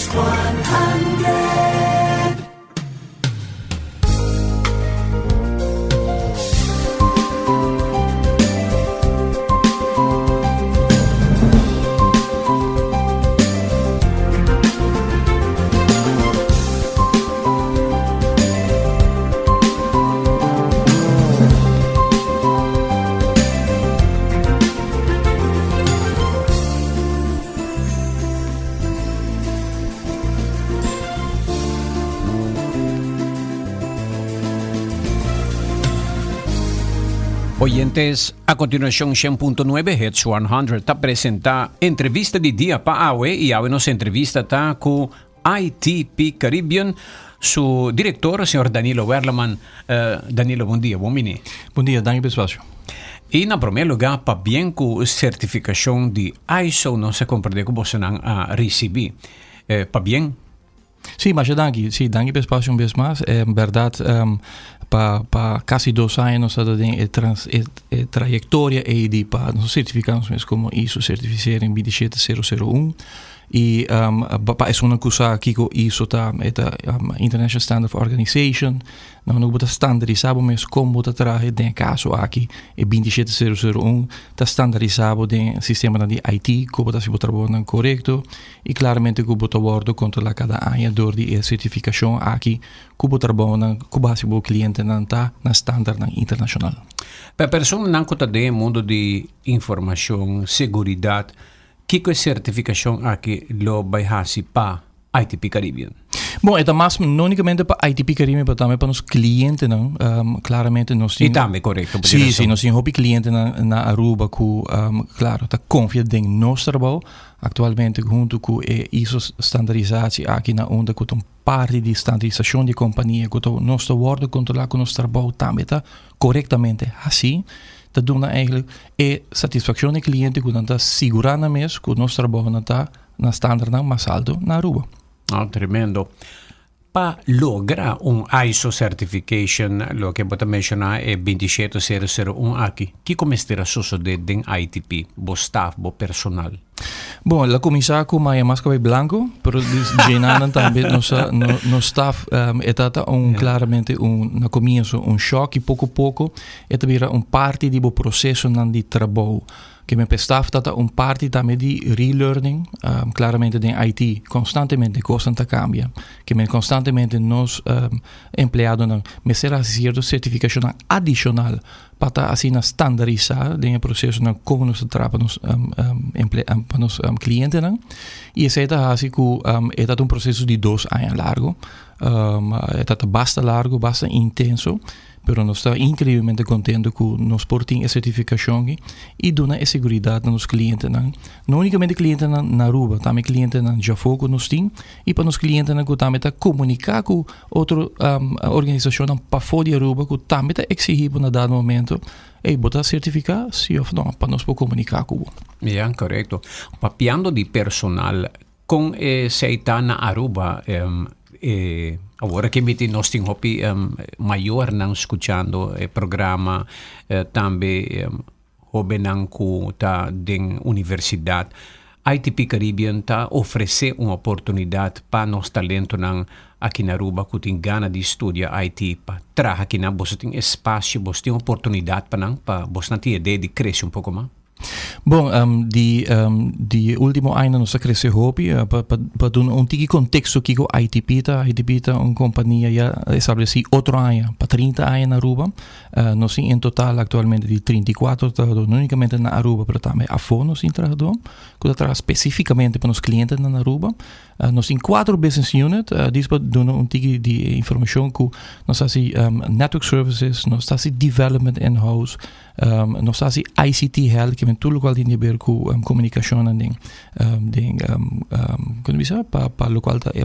Hits 100. Oyentes, a continuación 100.9 Hits 100 ta presenta entrevista di dia pa awe y awe nos entrevista ta cu ITP Caribbean su director, señor Danilo Werleman. Uh, Danilo, bon dia, bon bini. Bon dia, danki pa espacio. Y na prome lugar, pabien cu certificacion di ISO, nos a comprende cu bosonan a ricibi. Eh, pabien. Sí, masha danki. Sí, danki pa espacio un bes mas. En berdad, um, pa, pa casi dos aña nos ta den e, trans, e, e trayectoria ei di pa nos certifica nos mes como ISO certificering 27001. Y um, pa esunnan cu sa kico ISO ta, e ta um, International Standard for Organization. Nou, no bo ta standardisa bo mes con bo ta traha den e caso aki, e 27001 ta standardisa bo den sistemanan di IT, cu bo ta haci bo trabounan corecto y claramente cu bo ta wordo controla cada aña door di e certificacion aki cu bo trabounan, cu bo haci bo clientenan ta na standardnan internacional. Pa personanan cu ta den e mundo di informacion, seguridad, Kiko e sertifikashon aki lo bai hasi pa ITP Caribbean? Bon, e ta mas no unicamente pa ITP Caribbean, pero tambe pa nos clientenan. Um, claramente nos tin... Y tambe, correcto. Sí, sí, nos tin hopi clientenan na Aruba cu, um, claro, ta confia den nos trabou. Actualmente, hunto cu e ISO standaardisatio aki na unda cu ta un parti di standaardisacion di compania cu ta nos ta wordo controla cu nos trabou tambe ta corectamente haci. Ta duna eigenlijk e satisfaccion na e cliente cu nan ta sigura nan mes cu nos trabounan ta na standaardnan mas alto na Aruba. Oh, tremendo. Pa logra un ISO certification, loke bo ta menciona e 27001 aki, kico mester a sosode den ITP, bo staff, bo personal? Bon, el a cuminsa cu maya mas cabey blanco, pero djenanan tambe nos a, no, nos staff um, e tata un claramente un na comienzo un shock y poco poco e ta bira un parti di bo procesonan di trabou. Ke men p'e staff tata un parti tambe di relearning, um, claramente den IT constantemente cosnan ta cambia. Ke men constantemente nos um, empleadonan mester haci cierto certificacionnan adicional Pa ta asina standarisá den e prosesonan kon nos ta traha pa nos pa nos klientenan. I esei ta hasi ku e ta un proseso di dos aña largu. E ta basta largu, basta intenso, pero nos ta inkreiblemente kontento ku nos por tin e sertifikashon aki i duna e seguridat na nos klientenan. No únikamente klientenan na Aruba, tambe klientenan djafó ku nos tin i pa nos klientenan ku tambe ta komuniká ku Otro organisashonnan pafó di Aruba ku tambe ta eksihí bo na dado momento, ey, bo ta sertifiká si òf no, pa nos por komuniká ku bo. Ya, korekto. Papiando di personal, kon esei ta na Aruba? E awor aki mi tin, nos tin hopi mayornan skuchando e programa, tambe Hóbennan ku ta den universidat, ITP Caribbean ta ofresé un oportunidat pa nos talentonan aki na Aruba ku tin gana di studia IT pa traha akinan. Boso tin espasio, boso tin oportunidat pa nan pa bosnan tin idea di krese un poko mas? Bon, di di e ultimo añanan nos a krese hopi. Pa pa duna un tiki konteksto kiko ITP ta, ITP ta un kompania ya establesí otro aña pa 30 aña na Aruba. Nos tin en total actualmente di 34 trahador, no únicamente na Aruba, pero tambe afó nos tin trahador ku ta traha spesífikamente pa nos klientenan na Aruba. Nos tin kuater business unit, dis pa duna un tiki di informashon ku nos ta hasi network services, nos ta hasi development in-house, nos ta hasi ICT health, ke men tur lokual tin di ber ku komunikashonnan den den kon ta bisa pa pa lokual ta e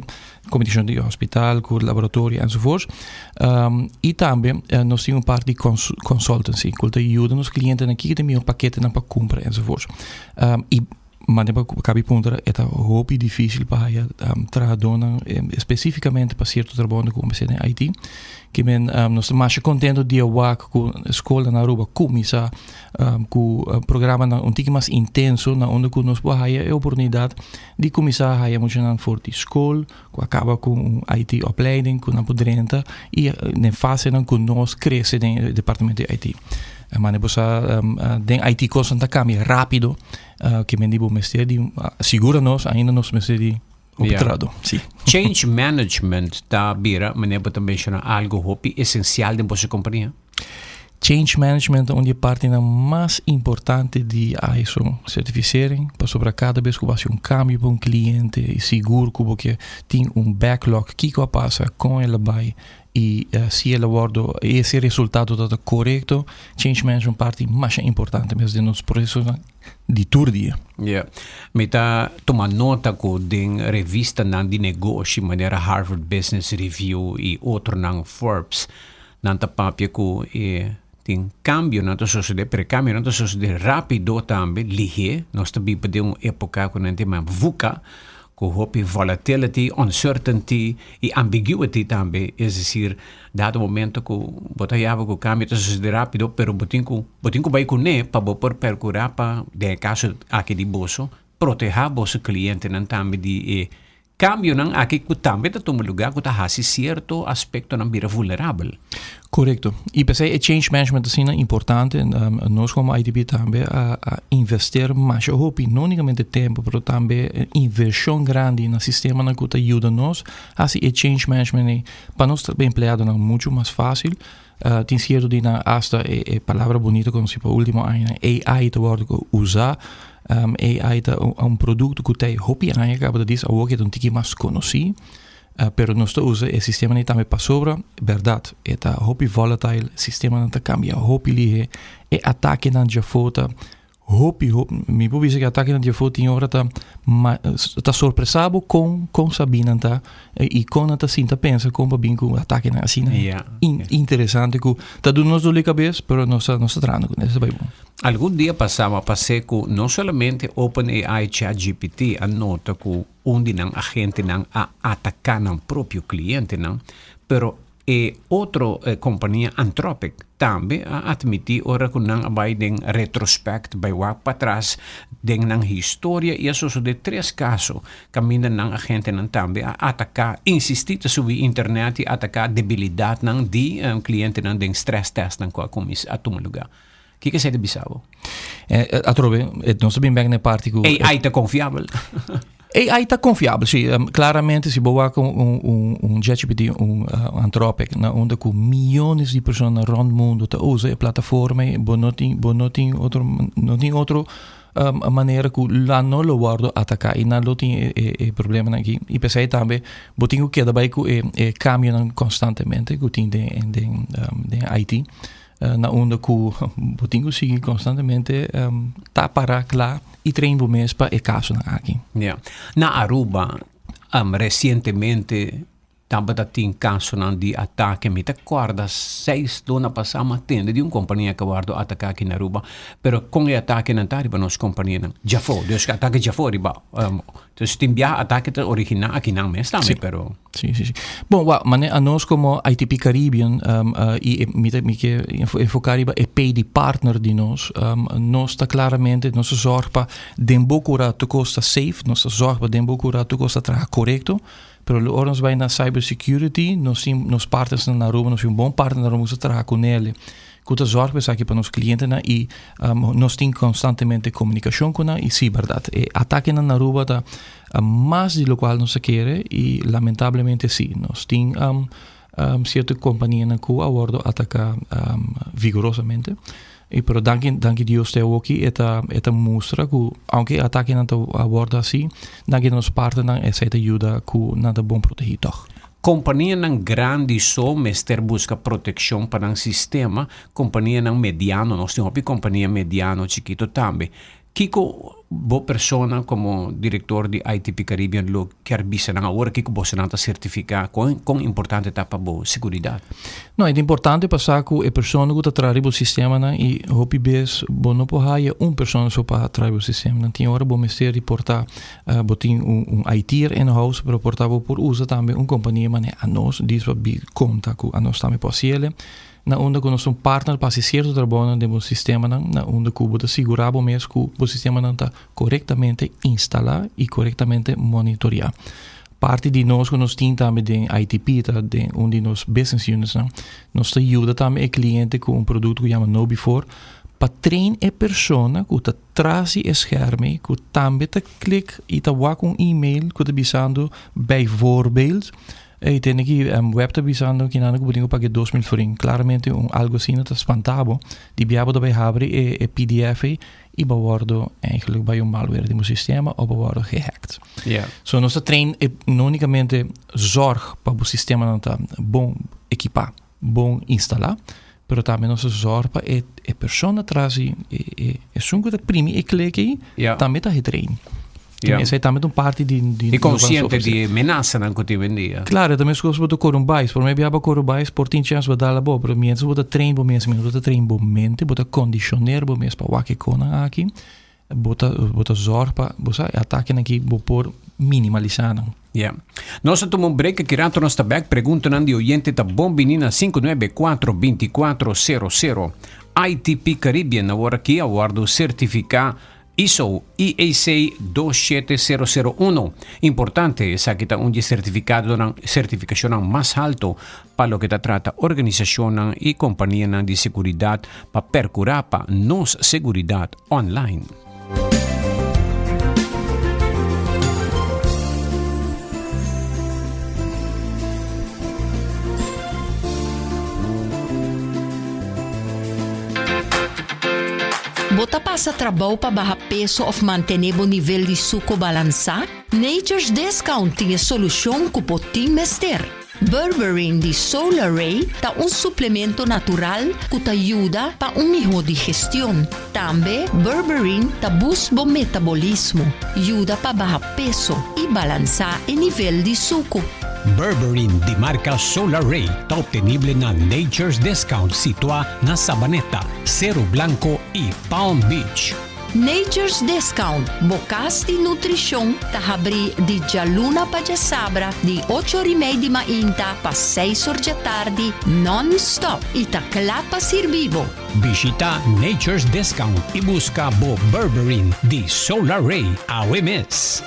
komunikashon di hospital ku laboratorio enzovoorts. I tambe nos tin un parti di consultancy ku ta yuda nos klientenan kiko ta e mihó paketenan pa kumpra enzovoorts. I. Mane pa kabi puntra, e ta hopi difícil pa haya trahadónan, específicamente pa cierto trabounan ku comenzá den IT. Ke men nos ta masha contento di a wak ku skolnan na Aruba kuminsá ku programanan un tiki mas intenso na unda ku nos por haya e oportunidat di kuminsá haya muchanan for di skol ku a kaba ku un IT opleiding ku nan por drenta i den fasenan ku nos krese den e departamento di IT. Mane bo sa den IT kosnan ta kambia rápido. Ke men di bo mester di sigura nos ainda nos mester di hopi trado. Si. Change management ta bira, meneer bo ta menciona algo hopi esencial den boso compania? Change management ta un di e partinan mas importante di ISO certificering, pasobra kada bes ku bo hasi un kambio pa un kliente i sigur ku bo ke tin un backlog kiko a pasa, kon el a bai i si el a wordo e si e resultado ta korekto. Change management parti masha importante mes den nos procesonan di tur dia. Yeah. Mi ta tuma nota ku den revistanan di negoshi manera Harvard Business Review i otronan Forbes nan ta papia ku e tin kambionan ta sosodé, pero e kambionan ta sosodé rápido tambe, lihé. Nos ta biba den un époka ku nan ta yama VUCA, ku hopi volatility, uncertainty i ambiguity tambe, es desir, dado momento ku bo ta yaba ku kambio ta sosodé rápido, pero bo tin ku bo tin ku bai kuné pa bo por perkurá pa, den e kaso aki di boso, protehá boso klientenan tambe di e kambionan aki ku tambe ta tuma lugá ku ta hasi sierto aspektonan bira vulnerabel. Korekto. I p'esei e change management asina importante. Nos komo ITB tambe a invester masha hopi, no unikamente tempu, pero tambe invershon grandi na sistemanan ku ta yuda nos hasi e change management ei pa nos empleadonan muchu mas fásil. Tin sierto di nan asta e palabra bunito ku nos tin pa último añanan, AI ta wòrdu usá. AI ta un produkto ku ta hopi aña kaba ta dis awor ke ta un tiki mas konosí. Pero nos ta usa e sistemanan tambe pasobra, bèrdat, e ta hopi volatile, sistemanan ta kambia hopi lihé, e atakenan djafó ta hopi, hopi, mi por bisa ku e atakenan djafó tin ora ta ta sorpresá bo kon kon sabí nan ta i kon nan ta sinta pensa kon pa bin ku atakenan asina interesante ku ta duna nos doli kabes, pero nos ta nos ta trahando kuné, esei ta bai bon. Algun dia pasá mi a pas'é ku no solamente OpenAI ChatGPT a nota ku Un di nan agentenan a ataká nan propio klientenan, pero e otro kompania Anthropic tambe a atmití ora ku nan a bai den retrospect, bai wak patras den nan historia i a sosodé tres kaso kaminda nan agentenan tambe a ataká, insistí ta subi internet i ataká debilidatnan di klientenan den stress testnan ku a kuminsá a tuma lugá. Kiko esei ta bisa bo? Atrobe, nos ta bin bek na e parti ku AI ta konfiabel. AI ta konfiabel, si. Klaramente si bo wak un ChatGPT, un Anthropic, na unda ku miyones di persona rònt mundu ta usa e plataforma ei, bo no tin, bo no tin otro, no tin otro manera ku nan no lo wòrdu ataká i nan lo tin e problemanan aki. I p'esei tambe bo tin ku keda bai ku e kambionan konstantemente ku tin den den IT. Na unda ku bo tin ku sigui konstantemente ta pará kla i train bo mes pa e kasonan aki. Ya. Na Aruba resientemente tabata tin kasonan di atake. Mi ta kòrda seis luna pasá mi a tende di un kompania ku a wòrdu ataká aki na Aruba. Pero kon e atakenan ta riba nos kompanianan? Djafó. Dus atake djafó riba. Dus tin biaha atake ta originá akinan mes tambe, pero. Sí, sí, sí. Bon, wak, mane anos komo ITP Caribbean um, uh, i mi ta, mi ke enfoká riba e pay di partner di nos, um, nos ta klaramente, nos ta zorg pa den bo kura tur kos ta safe, nos ta zorg pa den bo kura tur kos ta traha korekto, pero lo ora nos bai na cyber security, nos tin nos partnersnan na Aruba, nos tin un bon partner na Aruba, nos ta traha kunele. Ku ta zòrg pa esaki pa nos klientenan i nos tin konstantemente komunikashon ku nan i sí bèrdat e atakenan na Aruba ta mas di lokual nos ta kere i lamentablemente sí nos tin sierto kompanianan ku a wòrdu ataká vigorosamente i pero danki danki Dios te awoki e ta e ta mustra ku ounke e atakenan ta a wòrdu hasi danki na nos partnernan esei ta yuda ku nan ta bon protegí tòg. Kompanianan grandi so mester buska protekshon pa nan sistema, kompanianan mediano, nos tin hopi kompania mediano, chikito tambe. Kiko bo persona como director di ITP Caribbean lo kier bisa nan awor aki cu bosonan ta certifica con con importante ta pa bo seguridad? No, e ta importante pa sa cu e persona cu ta traha riba bo sistemanan y hopi bes bo no por haya un persona so pa traha riba bo sistemanan. Tin ora bo mester di por ta bo tin un un IT'er in house pero por ta bo por usa tambe un compania manera anos dis pa bi conta cu anos tambe por haciele. Na unda ku nos ta un partner pa hasi sierto trabounan den bo sistemanan, na unda ku bo ta sigurá bo mes ku bo sistemanan ta korektamente instalá i korektamente monitoriá. Parti di nos ku nos tin tambe den ITP ta den un di nos business unitsnan, nos ta yuda tambe e kliente ku un produkto ku yama Know Before pa train e persona ku ta tras di e scherm ei ku tambe ta klik i ta wak un email ku ta bisando bijvoorbeeld Ey, tende ki web ta bisando kinan ku bo tin ku paga 2000 florin. Claramente un algo asina ta spanta bo. Di bia bo ta bai habri e, e PDF ey y bo wordo eigenlijk bai un malware den bo sistema of bo wordo gehackt. Yeah. So nos ta train e, no unicamente zorg pa bo sistemanan ta bon ekipa, bon instala, pero tambe nos ta zorg pa e, e persona tras di e, e, esun ku ta primi e klik ei, Ja. tambe ta getrain. Ja. Esei tambe ta un parti di, di E consciente di menasanan ku tin wendia. Claro, ta meskos bo ta kore un bais. Prome bia bo kore bais por tin chèns bo dal abo, pero mientras bo ta train bo mes, mientras bo ta train bo mente, bo ta kondisioneer bo mes pa wak e konan aki, bo ta bo ta zorg pa bo sa e atakenan aki bo por minimalisá nan. Ja. Nos a tuma un break aki rato nos ta bek. Preguntanan di oyente ta bon bini na 594 2400. ITP Caribbean awor aki a wordo certifica ISO IEC 27001. Importante, esaki ta un di e sertifikadonan, sertifikashonnan mas halto pa loke ta trata organisashonnan i kompanianan di seguridat pa perkurá pa nos seguridat online. Bo ta pasa trabou pa baha peso of mantene bo nivel di suco balansa? Nature's Discount tin e solucion cu bo tin mester. Berberine di Solar Ray ta un suplemento natural cu ta yuda pa un miho digestion. Tambe berberine ta boost bo metabolismo, yuda pa baha peso y balansa e nivel di sucu. Berberine di marca Solar Ray ta obtenible na Nature's Discount situa na Sabaneta, Seru Blanco y Palm Beach. Nature's Discount, bo kas di nutrishon, ta habrí di djaluna pa djasabra di ocho or i mei di mainta pa seis or djatardi non-stop i ta kla pa sirbi bo. Bishita Nature's Discount i buska bo Berberine di Solar Ray awe mes.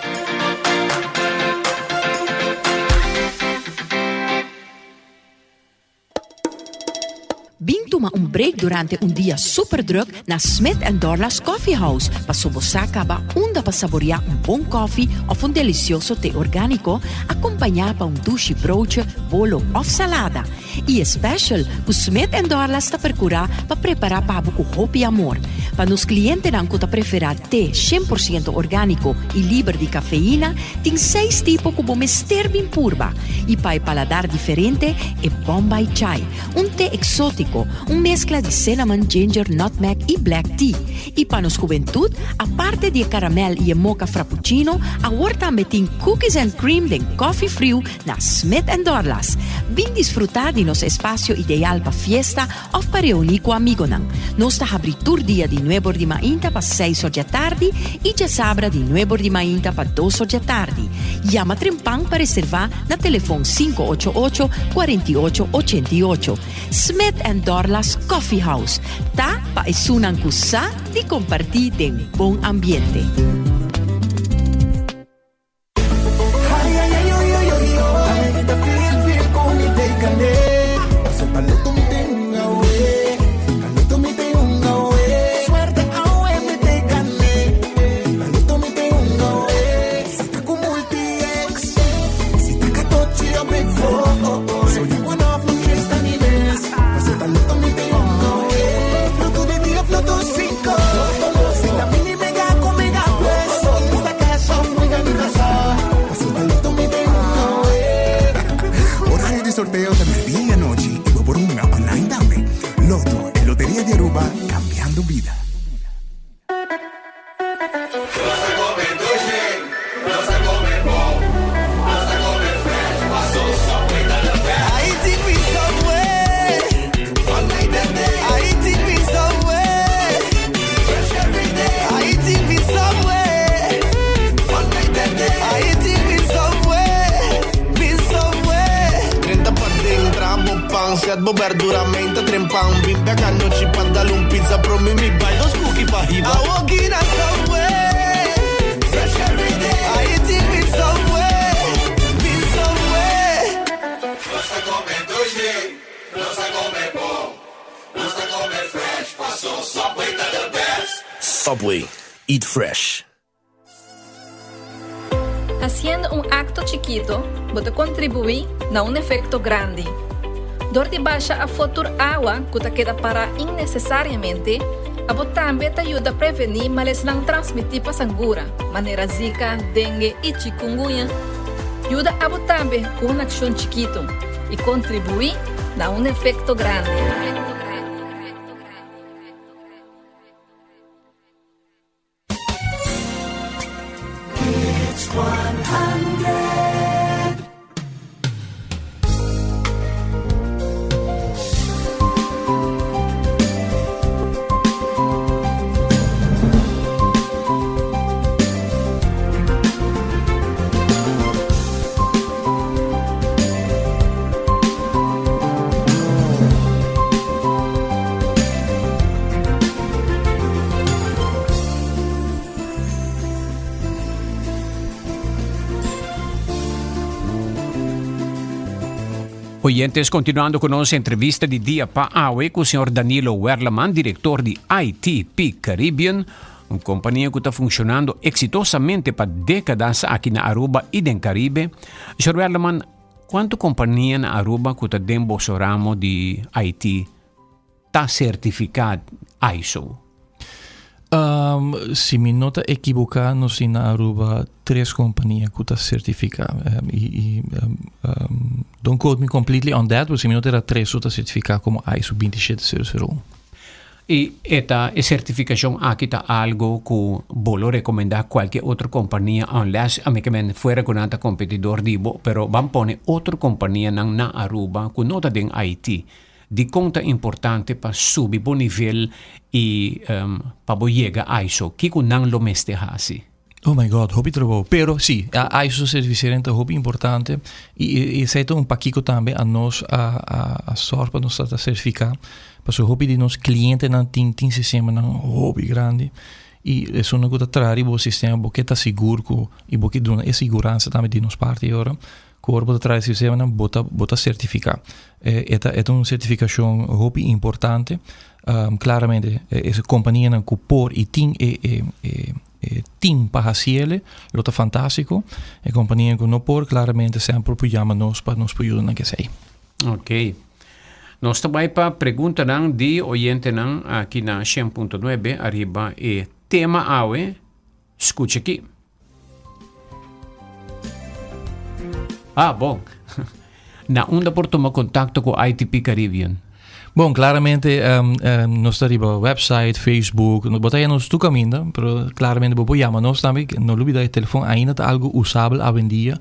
Bin tuma un break durante un dia super druk na Smith and Dorlas Coffee House paso bo sa caba unda pa saborea un bon koffie of un delicioso te organico acompaña pa un dushi broodje, bolo of salada. Y e special cu Smith and Dorlas ta percura pa prepara pa bo cu hopi amor. Pa nos clientenan cu ta prefera te 100% organico y liber di cafeína, tin seis tipo cu bo mester bin purba. Y pa e paladar diferente, e Bombay Chai, un te exotico, un mezcla di cinnamon, ginger, nutmeg y black tea. Y pa nos hubentud, aparte di e caramel y e mocha frappuccino, awor tambe tin cookies and cream den coffee friu na Smith and Dorlas. Bin disfruta di nos espacio ideal pa fiesta of pa reuni cu amigonan. Nos ta habri tur dia di nuebor di mainta pa seis or djatardi y djasabra di nuebor di mainta pa dos or djatardi. Yama trempan pa reserva na telefon 588 48 88. Smith and Dorlas Coffee House ta pa esunnan cu sa di comparti den bon ambiente. Set bo berdura menta trempan Bin bek anochi pa dal un pizza Prome mi bai dos cookie pa hiba Awoki na Subway Fresh every day I eating with Subway Bin Subway Nos ta come dushi, nos ta come bon, nos ta come fresh, paso Subway ta the best. Subway, eat fresh. Haciendo un acto chikito, bo ta contribui na un efecto grandi. Dor di basha afo tur awa cu ta keda para innecesariamente, abo tambe ta yuda preveni malesnan transmiti pa sangura, manera Zika, dengue y chikungunya. Yuda abo tambe cu un accion chikito y contribui na un efecto grandi. Oyentes, continuando cu nos entrevista di dia pa awe cu señor Danilo Werleman, director di ITP Caribbean, un compania cu ta funcionando exitosamente pa decadas aki na Aruba y den Caribe. Señor Werleman, cuanto compania na Aruba cu ta den boso ramo di IT ta certifica ISO? Um, si mi no ta ekivoká, nos tin na Aruba tres kompania ku ta sertifiká. Um, i, i, um, um, don't quote me completely on that, pero si mi no ta tres ku ta sertifiká komo ISO 27001. I e ta e sertifikashon aki ta algo ku bo lo rekomendá kualke otro kompania unless ami ke men fuera ku nan ta kompetidor di bo, pero ban pone otro kompanianan na Aruba ku no ta den IT. Dikon ta importante pa subi bo nivel i pa bo yega ISO? Kiko nan lo mester hasi? Oh my God, hopi trabou. Pero si, a ISO certificering ta hopi importante i esei ta un pakiko tambe a nos a a sòrg pa nos ta sertifiká. Pasobra hopi di nos klientenan tin tin sistemanan hopi grandi i esunnan ku ta traha riba bo sistema bo ke ta sigur ku i bo ke duna e siguransa tambe di nos parti ora Ku ora bo ta traha e sistemanan bo ta bo ta sertifiká. E ta e ta un sertifikashon hopi importante. Klaramente e kompanianan ku por i tin e e e e tin pa hasiele lo ta fantástiko. E kompanianan ku no por klaramente semper por yama nos pa nos por yuda nan ku esei. Oké. Nos ta bai pa preguntanan di oyentenan aki na shen punto nuebe ariba e tema awe. Skucha aki. Ah, bon. Na unda por tuma contacto cu ITP Caribbean? Bon, claramente um, um, nos ta riba website, Facebook, no bota nos tu caminda, pero claramente bo por llama nos tambe, no olvida el telefon ainda ta algo usable hoy en día,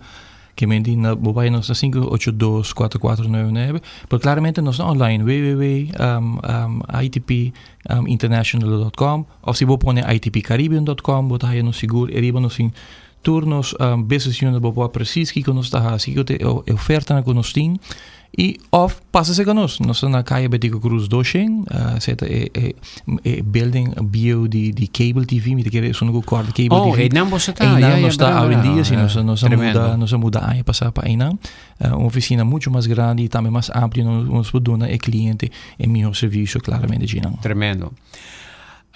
que men di na bo bay nos na 582 4499, pero claramente nos na online www um, um, itp um, international.com Of si bo pone itpcaribbean.com bo ta haya nos sigur e riba nos tin tur nos um, business unit bo por precies kiko nos ta hasi, kiko te e ofertanan ku nos tin i of pasa serka nos. Nos ta na Kaya Betico Cruz 200, uh, seta e, e, e building bieu di, di cable TV, mi ta kere esun ku kòrda cable Oh, TV. einan bo sa ta. Einan Ja, ja, nos ta bra, hoy en bra. dia, si nos, nos a Tremendo. muda, nos a muda aña pasá pa einan. Uh, un oficina mucho mas grandi y tambe mas amplio, nos, nos por duna e cliente e mihor servicio claramente djinan. Tremendo.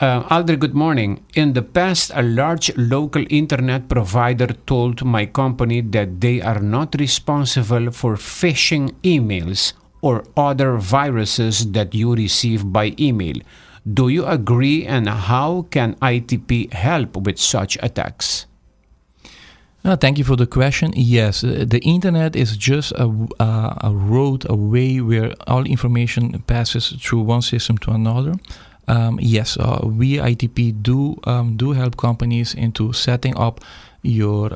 Aldrich, good morning. In the past, a large local internet provider told my company that they are not responsible for phishing emails or other viruses that you receive by email. Do you agree and how can ITP help with such attacks? Thank you for the question. Yes, the internet is just a, a, a road, a way where all information passes through one system to another. Yes, we ITP do do help companies into setting up your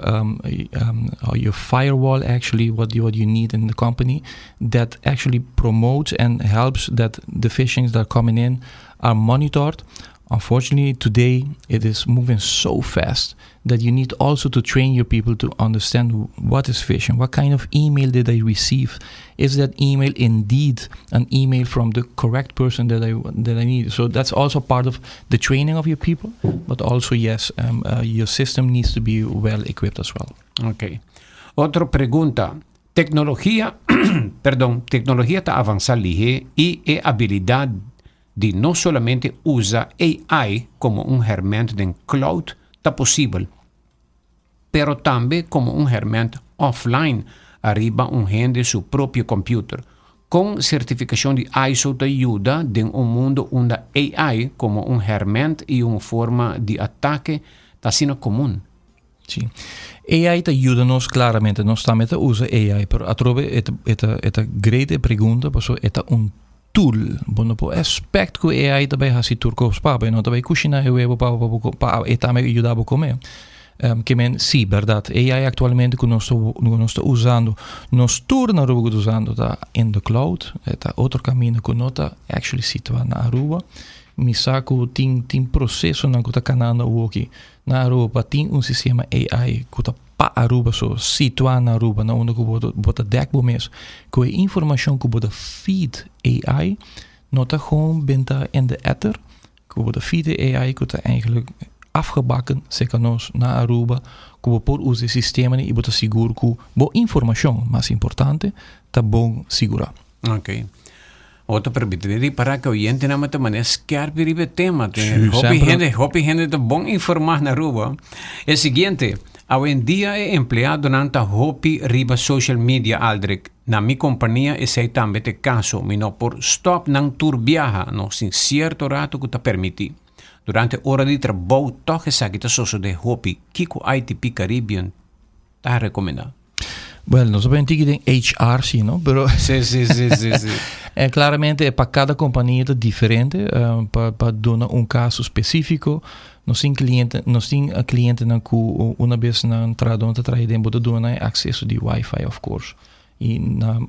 your firewall. Actually, what you, what you need in the company that actually promotes and helps that the phishings that are coming in are monitored. Unfortunately, today it is moving so fast that you need also to train your people to understand what is phishing, what kind of email did I receive, is that email indeed an email from the correct person that I need. So that's also part of the training of your people, but also yes, your system needs to be well equipped as well. Ok. Otro pregunta. Tecnologia, perdon, tecnologia ta avansa lihe y e habilidad di no solamente usa AI como un herment den cloud ta posibel, pero tambe como un herment offline ariba un hende su propio computer. Con certificacion di ISO ta yuda den un mundo unda AI como un herment y un forma di atake ta asina comun. Si. AI ta yuda nos claramente, nos tambe ta usa AI, pero atrobe e ta great pregunta, paso e ta un tool. Bo no por expect cu AI ta bay hasi tur cos pa bo, no ta bay cushina e webo pa pa pa e tambe yuda bo come. Kemen si, berdad. AI actualmente cu nos ta usando, nos tur na Aruba cu usando ta in the cloud, ta otro caminda cu no ta actually situa na Aruba. Mi sa cu tin proceso nan cu ta canando aki na Aruba, tin un sistema AI cu ta pa Aruba so situa na Aruba, na unda cu bo ta dek bo mes cu e informacion cu bo ta feed AI no ta gewoon benta in de ether, cu bo ta feed AI cu ta eigenlijk afgebakken serka nos na Aruba, cu bo por usa e sistema y bo ta sigur cu bo informacion, mas importante, ta bon sigura. Ok. Otro permiti para cu oyente nan ta manera skerp riba tema. Hopi hende, hopi hende ta bon informa na Aruba. E siguiente, hoy en dia e empleado nan ta hopi riba social media, Aldrich. Na mi compania esey tambe ta e caso. Mi no por stop nan tur biaha, no sin cierto rato cu ta permiti. Durante ora di trabou toch esaki ta sosode hopi. Kico ITP Caribbean ta recomenda? Well, nos ta tiki den HR, si, no? Pero claramente pa cada compania ta diferente, pa duna un caso specifico. Nos tin cliente nan cu un bes nan entrada nan ta traha den bo ta duna acceso di wifi, of course. Y na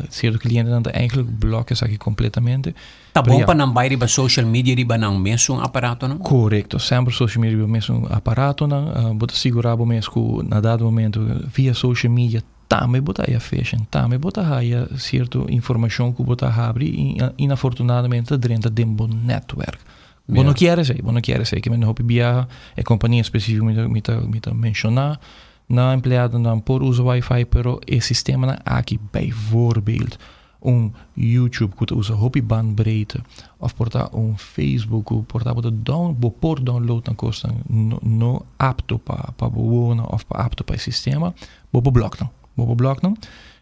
cierto cliente nan ta eigenlijk blok esaki completamente. Ta bon pa nan bay riba social media riba nan mesun aparato, no? Correcto, semper social media riba mesun aparato nan, bo ta sigura bo mes cu na dado momento via social media tambe bo ta haya phishing, tambe bo ta haya cierto informacion cu bo ta habri y inafortunadamente ta drenta den bo netwerk. Bo no kier esey, bo no kier esey, kemen hopi biaha e compania specifico mi ta menciona na empleado nan por usa wifi, pero e sistema nan aki, bijvoorbeeld un YouTube cu ta usa hopi bandbreedte of por ta un Facebook cu por ta bo por download nan cos no, no apto pa bo wona of pa apto pa e sistema, bo por block nan, bo por block nan.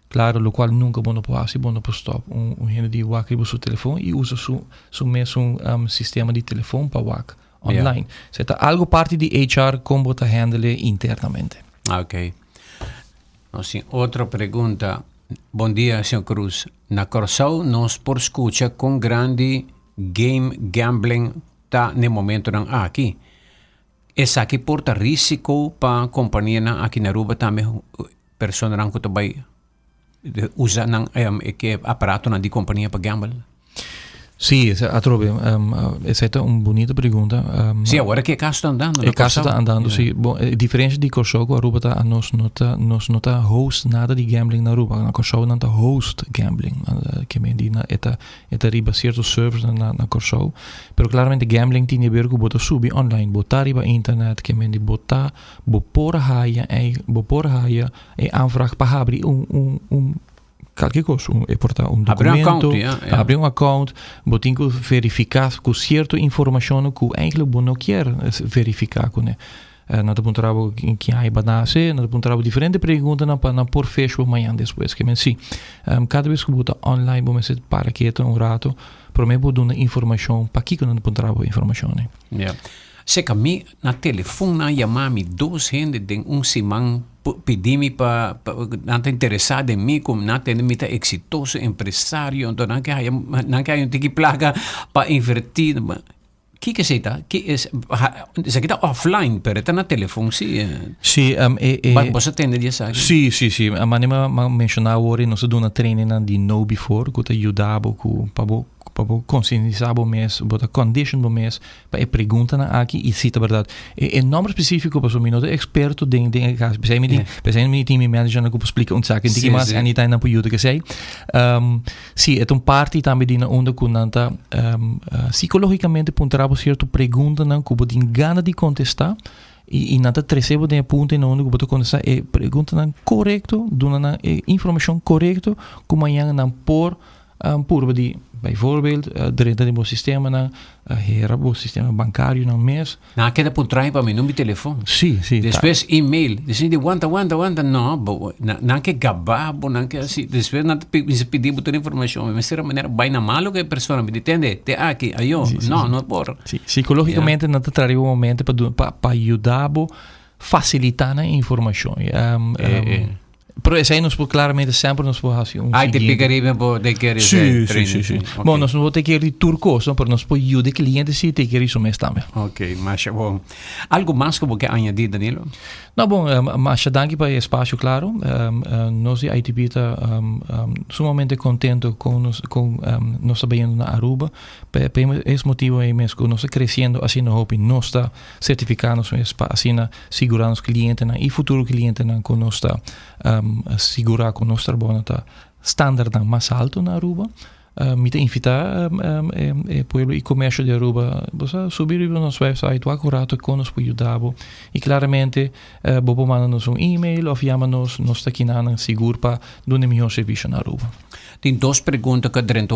Claro, lo cual nunca bo no por haci, bo no por stop un hende di wak riba su telefon y usa su mesun sistema di telefon pa wak online. Yeah. Ta algo parti di HR con bo ta handle internamente. Ok. Asina, otro pregunta. Bon dia, señor Cruz. Na Corsou nos por scucha con grandi game gambling ta na momento nan aki. Esaki por ta risico pa compania nan aki na Aruba tambe, persona nan cu ta bay usa nan e aparato nan di compania pa gamble? Si, atrobe, esey ta un bunita pregunta. Si, awor cu e caso ta andando. E caso ta andando, si. Bon, e diferencia di Corsou cu Aruba ta nos no ta host nada di gambling na Aruba. Na Corsou nan ta host gambling. Kemen di na e ta riba cierto servers na Corsou. Pero claramente gambling tin di haber cu bo ta subi online, bo ta riba internet, kemen di bo ta bo por haya e aanvraag pa habri un cualkier cos, e por ta un Habri un documento, account, ja. Habri un account, bo tin cu verifica cu cierto informacion cu eigenlijk bo no kier verifica cu ne. Nan ta puntra bo ken bo a nace, nan ta puntra bo diferente pregunta nan pa nan por fish bo mañana despues. Kemen si, cada bes cu bo ta online, bo mester para keto un rato, prome bo duna informacion, pakico nan ta puntra bo informacion, ne? Ja. Seca mi na telefon nan yama mi dos hende den un siman pidi mi pa nan ta interesa den mi como nan tende mi ta exitoso empresario, anto nan ke haya un tiki placa pa inverti. Kico esey ta? Ki es esaki ta offline, pero ta na telefon si. Si, Ba bo sa tende di esaki? Si. A manera mi a menciona awor, nos a duna training nan di KnowBe4, cu ta yuda bo cu pa bo. pa bo konsientisá bo mes, bo ta condition bo mes pa e preguntanan aki i si ta bèrdat. E e nòmber spesífiko pasobra mi no ta eksperto den den e kaso. P'esei mi tin p'esei mi tin mi managernan ku por splika un tsaki un tiki mas anytime nan por yuda ku esei. Si e ta un parti tambe di na unda ku nan ta sikológikamente puntra bo sierto preguntanan ku bo tin gana di kontestá i i nan ta trese bo den e punto na unda ku bo ta kontestá e preguntanan korekto, duna nan e informashon korekto ku mañana nan por Purba di, bijvoorbeeld, drenta den bo sistemanan, hera bo sistema bancarionan mes. Nan a keda puntra pa mi number di telefon. Sí, sí. Despues email. Despues di wanta, wanta, wanta. No, bo, nan ke gaba bo, nan ke hasi. Despues nan ta bisa pidi bo tur informacion. Mi mester a manera bai na malo ku e persona. Mi di tende, te aki, ayo. Sí, sí, No, sí. no por. Sí, psicologicamente nan ta traha riba un momento pa pa pa yuda bo facilita nan informacion. Pero esei nos por claramente semper nos por hasi un Ay, te siguiente. pica riba por te quiere Sí, sí, sí, sí. Okay. Bon, nos no te quiere tur cos, no, pero nos por yuda e cliente si te quiere su mes tambe. Ok, masha bon. Algo mas ku bo ke añadi, Danilo? No, bon, um, masha danki pa e espacio, claro. Um, uh, nos di ITP ta um, um, sumamente contento con nos, con um, nos ta bayendo na Aruba. Pa, pa es motivo ei mes ku nos ta creciendo asina hopi, nos ta certifica nos mes pa asina sigurá nos klientenan i futuro klientenan ku nos ta sigurá ku nos trabounan ta standardnan mas altu na Aruba. Mi ta invitá e pueblo i komersio di Aruba bo sa subi riba nos website wak un rato kon nos por yuda bo i klaramente bo por manda nos un email òf yama nos, nos ta kinanan sigur pa duna e mihó servisio na Aruba. Tin dos pregunta ku a drenta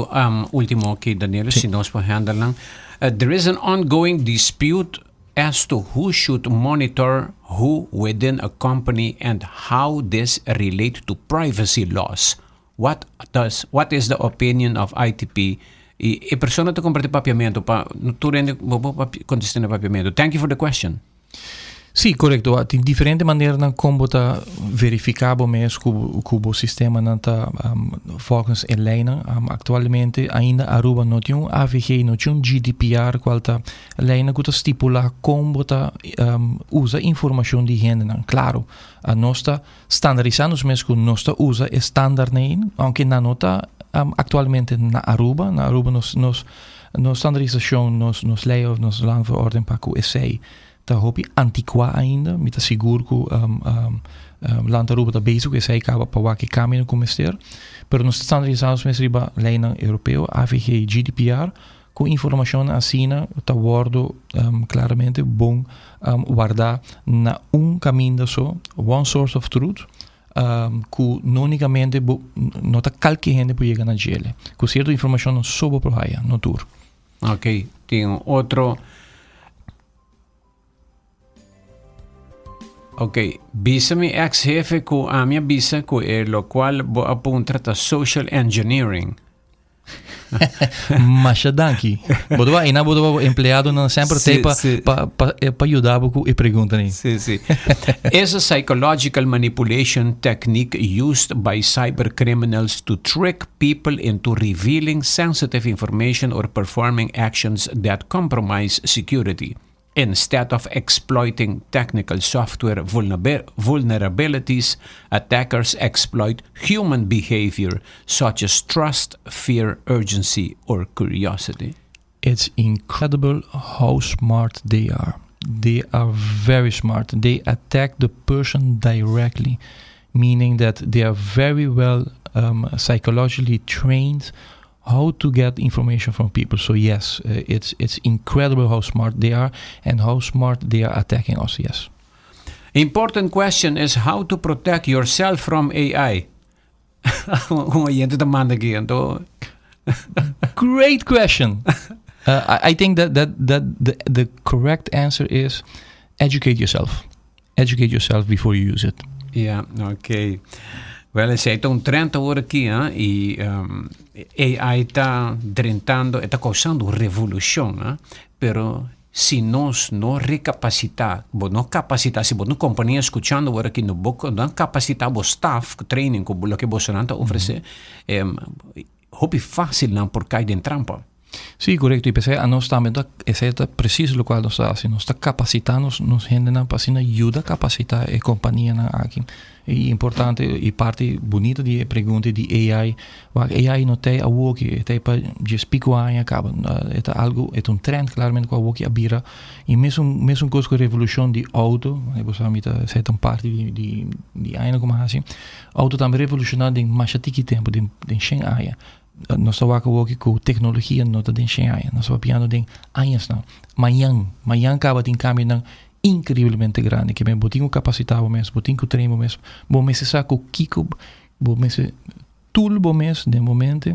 ultimo aki Daniel si nos por handle nan. There is an ongoing dispute as to who should monitor who within a company and how this relate to privacy laws. What does what is the opinion of ITP? Y e persona ta comparti papiamento pa tur hende bo por contesta na papiamento. Thank you for the question. Sí, korekto. Tin diferente maneranan kon bo ta verifiká bo mes ku ku bo sistemanan ta volgens e leinan. Aktualmente ainda Aruba no tin un AVG, no tin un GDPR kual ta leinan ku ta stipulá kon bo ta usa informashon di hendenan. Klaro, nos ta standarisá nos mes ku nos ta usa e standaardnan, ounke nan no ta aktualmente na Aruba. Na Aruba nos nos nos standarisashon, nos nos lei òf nos landsverordening pa ku esei ta hopi antikuá ainda. Mi ta sigur ku Land Aruba ta bezig ku esei kaba pa wak e kambionan ku mester. Pero nos ta standarisá nos mes riba leinan europeo, AVG, GDPR, ku informashonnan asina ta wòrdu klaramente bon wardá na un kaminda so, one source of truth, ku no únikamente bo no ta kalke hende por yega na djele. Ku sierto informashonnan so bo por haya, no tur. Ok, tin otro. Ok, bisa mi ex jefe ku ami a bisa ku e lokual bo a puntra ta social engineering. Masha danki. Bo ta ina bo ta empleadonan semper te pa, pa, pa, eh, pa yuda bo ku e pregunta ni. Sí, sí. Is a psychological manipulation technique used by cyber criminals to trick people into revealing sensitive information or performing actions that compromise security. Instead of exploiting technical software vulnerabilities, attackers exploit human behavior such as trust, fear, urgency, or curiosity. It's incredible how smart they are. They are very smart. They attack the person directly, meaning that they are very well um, psychologically trained how to get information from people. So yes, uh, it's it's incredible how smart they are and how smart they are attacking us. Yes. Important question is how to protect yourself from AI. Un oyente ta manda aki, anto. Great question. Uh, I, I think that that that the, the correct answer is educate yourself. Educate yourself before you use it. Ja, oké. Wel, esei ta un trend awor aki, hè? I um, AI ta drentando, e ta causando un revolucion, hè? Pero si nos no recapacita, bo no capacita, si bo no compania escuchando awor aki, no bo no capacita bo staff, training, ku loke bosonan ta ofrece, em, hopi fácil nan por kai den trampa. Sí, korekto. I p'esei anos tambe ta, esei ta presis lokual nos ta hasi. Nos ta kapasitá nos, nos hendenan pa asina yuda kapasitá e kompanianan aki. I importante i parti bunita di e pregunta di AI, wak AI no t'ei awoki, e t'ei pa djes piku aña kaba. E ta algu, e ta un trend klaramente ku awoki a bira. I mesun, mesun kos ku revolushon di outo, bo sa mi ta, esei ta un parti di, di, di añanan ku mi a hasi. Outo tambe revolushoná den masha tiki tempu, den, den shen aña. Nos ta wak awoki ku teknologia no ta den shen aña, nos ta papiando den añasnan. Mañan, mañan kaba tin kambionan inkreiblemente grandi ke men bo tin ku kapasitá bo mes, bo tin ku train bo mes, bo mester sa ku kiko bo mester tool bo mes den bo mente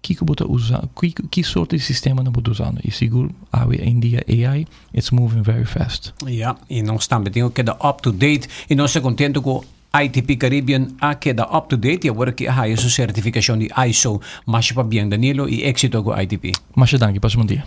kiko bo ta usa, kiko ki sorto di sistemanan bo ta usando i sigur awe en dia AI it's moving very fast. Ya, i nos tambe tin ku keda up to date i nos ta kontento ku ITP Caribbean a keda up to date y awor aki a haya su certificacion di ISO. Masha pabien Danilo y exito cu ITP. Masha danki, pasa bon dia.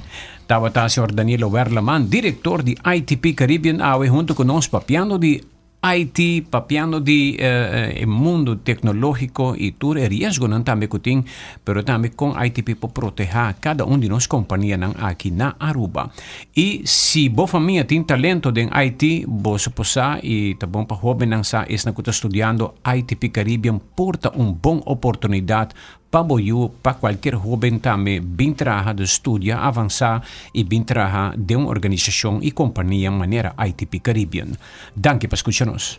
Tabata señor Danilo Werleman, director di ITP Caribbean awe hunto cu nos papiando di IT, papiando di e mundo tecnologico y tur e riesgonan tambe cu tin, pero tambe con ITP por proteha cada un di nos companianan aki na Aruba. I si bo famia tin talento den IT, boso por sa i ta bon pa hóbennan sa esnan ku ta studiando ITP Caribbean por ta un bon oportunidat pa bo yu, pa kualkier hóben tambe bin traha, dus studia avansá i bin traha den un organisashon i kompania manera ITP Caribbean. Danki pa skucha nos.